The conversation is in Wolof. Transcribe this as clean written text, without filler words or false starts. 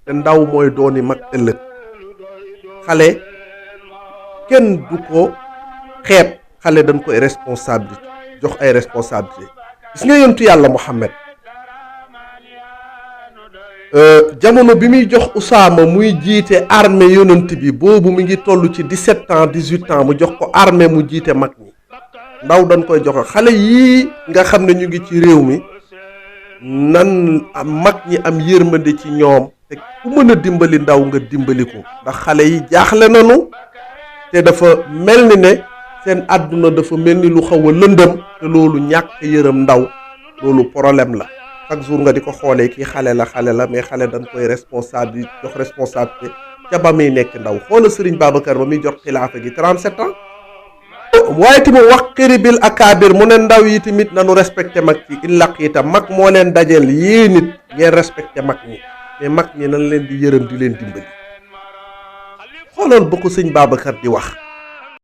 te ndaw mooy dooni mag ëllëg xale kenn du ko xeeb xale dañ koy responsabilité jox ay responsabilité gis nga yontu yàlla Muhammad jamono bi muy jox Usaama muy jiite armée yonent bi boobu mi ngi toll ci 17 ans 18 ans mu jox ko armée mu jiite mag ñi ndaw dañ koy joxe xale yii nga xam ne ñu ngi ci réew mi nan mag ñi am yërmande ci ñoom te ku mën a dimbali ndaw nga dimbali ko ndax xale yi jaaxle nañu te dafa mel ni ne seen àdduna dafa mel ni lu xaw a lëndëm te loolu ñàkk yërëm ndaw loolu problème la chaque jour nga di ko xoolee kii xale la mais xale dañ koy responsabilité jox responsabilité ca ba muy nekk ndaw xoola Serigne Babacar ba muy jox xilaafa gi 37 ans waaye tamit wax xëribil akaabir mu ne ndaw yi tamit nanu respecté mag ci illaq itam mag moo leen dajeel yée nit ngeen respecté mag ñi mais mag ñi nan leen di yërëm di leen dimbali xooloon ba ko sëñ Babacar di wax